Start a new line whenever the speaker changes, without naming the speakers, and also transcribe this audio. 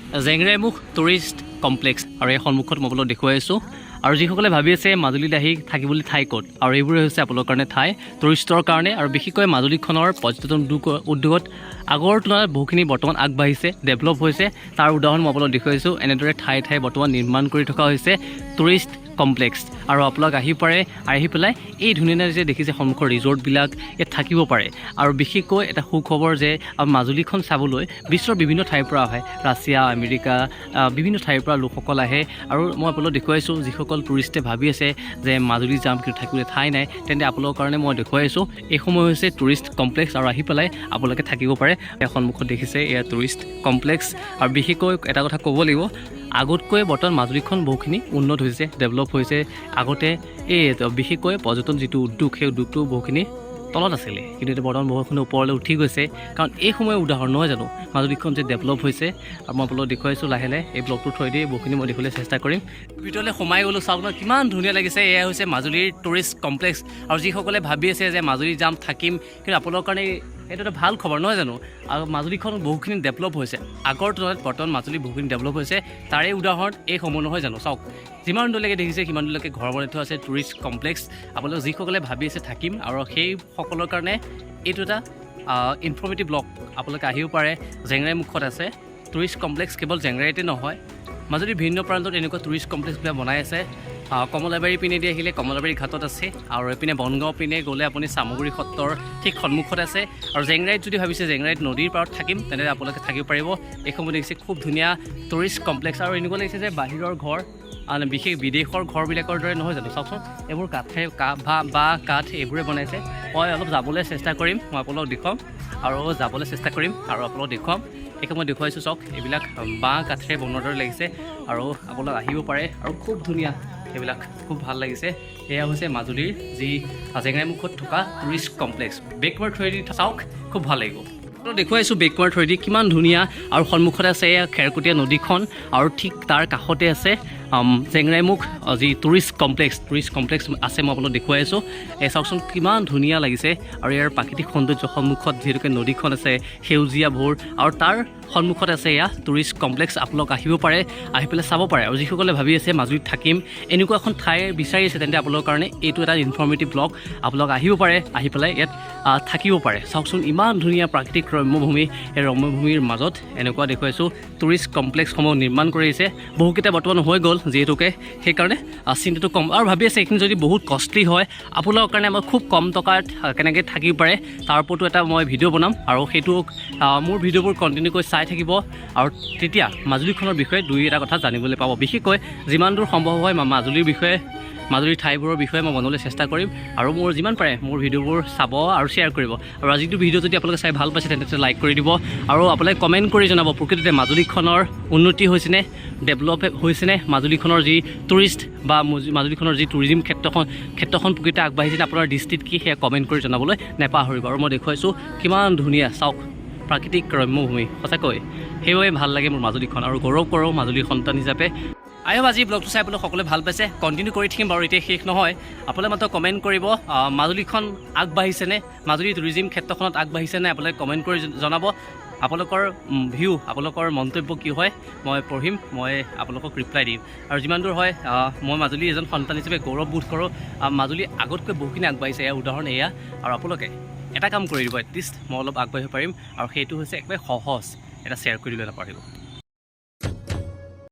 Jengraimukh tourist complex আৰু এই সন্মুখত মই আপোনালোক দেখুৱাই আছোঁ। আৰু যিসকলে ভাবি আছে মাজুলীত আহি থাকিবলৈ ঠাই ক'ত, আৰু এইবোৰে হৈছে আপোনালোকৰ কাৰণে ঠাই, টুৰিষ্টৰ কাৰণে। আৰু বিশেষকৈ মাজুলীখনৰ পৰ্যটন উদ্যোগত আগৰ তুলনাত বহুখিনি বৰ্তমান আগবাঢ়িছে, ডেভেলপ হৈছে। তাৰ উদাহৰণ মই আপোনালোক দেখুৱাইছোঁ। এনেদৰে ঠায়ে ঠায়ে বৰ্তমান নিৰ্মাণ কৰি থকা হৈছে টুৰিষ্ট কমপ্লেক্স আৰু আপোনালোক আহিব পাৰে, আহি পেলাই এই ধুনীয়া যে দেখিছে সন্মুখৰ ৰিজৰ্টবিলাক, ইয়াত থাকিব পাৰে। আৰু বিশেষকৈ এটা সুখবৰ যে মাজুলীখন চাবলৈ বিশ্বৰ বিভিন্ন ঠাইৰ পৰা আহে, ৰাছিয়া, আমেৰিকা, বিভিন্ন ঠাইৰ পৰা লোকসকল আহে। আৰু মই আপোনালোক দেখুৱাইছোঁ, যিসকল টুৰিষ্টে ভাবি আছে যে মাজুলী যাম কিন্তু থাকিবলৈ ঠাই নাই, তেন্তে আপোনালোকৰ কাৰণে মই দেখুৱাই আছোঁ, এই সময় হৈছে টুৰিষ্ট কমপ্লেক্স আৰু আহি পেলাই আপোনালোকে থাকিব পাৰে। ইয়াৰ সন্মুখত দেখিছে এয়া টুৰিষ্ট কমপ্লেক্স। আৰু বিশেষকৈ এটা কথা ক'ব লাগিব, আগতকৈ বৰ্তমান মাজুলীখন বহুখিনি উন্নত হৈছে, ডেভেলপ হৈছে। আগতে এই বিশেষকৈ পৰ্যটন যিটো উদ্যোগ, সেই উদ্যোগটো বহুখিনি তলত আছিলে, কিন্তু এতিয়া বৰ্তমান বহুখিনি ওপৰলৈ উঠি গৈছে। কাৰণ এই সময়ৰ উদাহৰণ নহয় জানো, মাজুলীখন যে ডেভেলপ হৈছে? আৰু মই আপোনালোক দেখুৱাইছোঁ লাহে লাহে এই ব্লগটোৰ থ্ৰুৱেদি বহুখিনি মই দেখুৱাবলৈ চেষ্টা কৰিম। ভিতৰলৈ সোমাই গ'লোঁ, চাওক ন কিমান ধুনীয়া লাগিছে। এয়া হৈছে মাজুলীৰ টুৰিষ্ট কমপ্লেক্স। আৰু যিসকলে ভাবি আছে যে মাজুলী যাম, থাকিম, কিন্তু আপোনালোকৰ কাৰণে এইটো এটা ভাল খবৰ নহয় জানো? আৰু মাজুলীখন বহুখিনি ডেভেলপ হৈছে। আগৰ তুলনাত বৰ্তমান মাজুলী বহুখিনি ডেভেলপ হৈছে, তাৰে উদাহৰণ এই সময় নহয় জানো? চাওক, যিমান দূৰলৈকে দেখিছে সিমান দূৰলৈকে ঘৰ বনাই থোৱা আছে, টুৰিষ্ট কমপ্লেক্স। আপোনালোক যিসকলে ভাবি আছে থাকিম, আৰু সেইসকলৰ কাৰণে এইটো এটা ইনফৰ্মেটিভ ব্লগ। আপোনালোকে আহিব পাৰে, জেংৰাই মুখত আছে টুৰিষ্ট কমপ্লেক্স। কেৱল জেংৰাইতে নহয়, মাজুলীৰ ভিন্ন প্ৰান্তত এনেকুৱা টুৰিষ্ট কমপ্লেক্সবিলাক বনাই আছে। কমলাবাৰী পিনেদি আহিলে কমলাবাৰী ঘাটত আছে আৰু এইপিনে বনগাঁও পিনে গ'লে আপুনি চামগুৰি সত্ৰৰ ঠিক সন্মুখত আছে। আৰু জেংৰাইত যদি ভাবিছে জেংৰাইত নদীৰ পাৰত থাকিম, তেন্তে আপোনালোকে থাকিব পাৰিব। এইসমূহ দেখিছে, খুব ধুনীয়া টুৰিষ্ট কমপ্লেক্স আৰু এনেকুৱা লাগিছে যে বাহিৰৰ ঘৰ, বিশেষ বিদেশৰ ঘৰবিলাকৰ দৰে নহয় জানো? চাওকচোন, এইবোৰ কাঠে বাঁহ, কাঠ এইবোৰে বনাইছে। মই অলপ যাবলৈ চেষ্টা কৰিম, মই আপোনালোকক দেখুৱাম আৰু যাবলৈ চেষ্টা কৰিম আৰু আপোনালোকক দেখুৱাম। এইখন মই দেখুৱাইছোঁ, চাওক, এইবিলাক বাঁহ কাঠেৰে বনোৱাৰ দৰে লাগিছে আৰু আপোনালোক আহিব পাৰে আৰু খুব ধুনীয়া সেইবিলাক, খুব ভাল লাগিছে। এয়া হৈছে মাজুলীৰ যি জেংৰাইমুখত থকা টুৰিষ্ট কমপ্লেক্স। বেকৱাৰ্ড থ্ৰুৱেদি চাওক, খুব ভাল লাগিব। দেখুৱাইছোঁ বেকৱাৰ্ড থ্ৰুৱেদি কিমান ধুনীয়া। আৰু সন্মুখত আছে এয়া খেৰকটীয়া নদীখন আৰু ঠিক তাৰ কাষতে আছে জেংৰাইমুখ যি টুৰিষ্ট কমপ্লেক্স আছে, মই আপোনালোক দেখুৱাই আছোঁ। এই চাওকচোন, কিমান ধুনীয়া লাগিছে। আৰু ইয়াৰ প্ৰাকৃতিক সৌন্দৰ্য, সন্মুখত যিহেতুকে নদীখন আছে, সেউজীয়া ভোৰ, আৰু তাৰ সন্মুখত আছে এয়া টুৰিষ্ট কমপ্লেক্স। আপোনালোক আহিব পাৰে, আহি পেলাই চাব পাৰে। আৰু যিসকলে ভাবি আছে মাজুলীত থাকিম, এনেকুৱা এখন ঠাই বিচাৰি আছে, তেন্তে আপোনালোকৰ কাৰণে এইটো এটা ইনফৰ্মেটিভ ব্লগ। আপোনালোক আহিব পাৰে, আহি পেলাই ইয়াত থাকিব পাৰে। চাওকচোন, ইমান ধুনীয়া প্ৰাকৃতিক ৰম্যভূমি। এই ৰম্যভূমিৰ মাজত এনেকুৱা দেখুৱাইছোঁ, টুৰিষ্ট কমপ্লেক্সসমূহ নিৰ্মাণ কৰিছে। বহুকেইটা বৰ্তমান হৈ গ'ল যিহেতুকে, সেইকাৰণে চিন্তাটো কম। আৰু ভাবি আছে এইখিনি যদি বহুত কষ্টলি হয়, আপোনালোকৰ কাৰণে মই খুব কম টকাত কেনেকৈ থাকিব পাৰে তাৰ ওপৰতো এটা মই ভিডিঅ' বনাম। আৰু সেইটো মোৰ ভিডিঅ'বোৰ কণ্টিনিউ কৰি চাই থাকিব আৰু তেতিয়া মাজুলীখনৰ বিষয়ে দুই এটা কথা জানিবলৈ পাব। বিশেষকৈ যিমান দূৰ সম্ভৱ হয় মাজুলীৰ বিষয়ে, মাজুলীৰ ঠাইবোৰৰ বিষয়ে মই বনাবলৈ চেষ্টা কৰিম। আৰু মোৰ যিমান পাৰে মোৰ ভিডিঅ'বোৰ চাব আৰু শ্বেয়াৰ কৰিব। আৰু আজিটো ভিডিঅ' যদি আপোনালোকে চাই ভাল পাইছে, তেন্তে লাইক কৰি দিব আৰু আপোনালোকে কমেণ্ট কৰি জনাব, প্ৰকৃততে মাজুলীখনৰ উন্নতি হৈছেনে, ডেভেলপ হৈছেনে, মাজুলীখনৰ যি টুৰিষ্ট বা মাজুলীখনৰ যি টুৰিজিম ক্ষেত্ৰখন প্ৰকৃততে আগবাঢ়িছেনে, আপোনাৰ দৃষ্টিত কি, সেয়া কমেণ্ট কৰি জনাবলৈ নেপাহৰিব। আৰু মই দেখুৱাইছোঁ কিমান ধুনীয়া, চাওক, প্ৰাকৃতিক ৰম্যভূমি। সঁচাকৈ সেইবাবে ভাল লাগে মোৰ মাজুলীখন আৰু গৌৰৱ কৰোঁ মাজুলীৰ সন্তান হিচাপে। আই হোপ আজি ব্লগটো চাই আপোনালোক সকলোৱে ভাল পাইছে। কণ্টিনিউ কৰি থাকিম বাৰু, এতিয়া শেষ নহয়। আপোনালোকে মাত্ৰ কমেণ্ট কৰিব, মাজুলীখন আগবাঢ়িছেনে, মাজুলী টুৰিজিম ক্ষেত্ৰখনত আগবাঢ়িছেনে, আপোনালোকে কমেণ্ট কৰি জনাব। আপোনালোকৰ ভিউ, আপোনালোকৰ মন্তব্য কি হয়, মই পঢ়িম, মই আপোনালোকক ৰিপ্লাই দিম। আৰু যিমান দূৰ হয়, মই মাজুলীৰ এজন সন্তান হিচাপে গৌৰৱ বোধ কৰোঁ। মাজুলী আগতকৈ বহুখিনি আগবাঢ়িছে, এয়া উদাহৰণ এয়া। আৰু আপোনালোকে এটা কাম কৰি দিব, এটলিষ্ট মই অলপ আগবাঢ়িব পাৰিম আৰু সেইটো হৈছে একেবাৰে সহজ, এটা শ্বেয়াৰ কৰি দিলে নাপাহৰিব।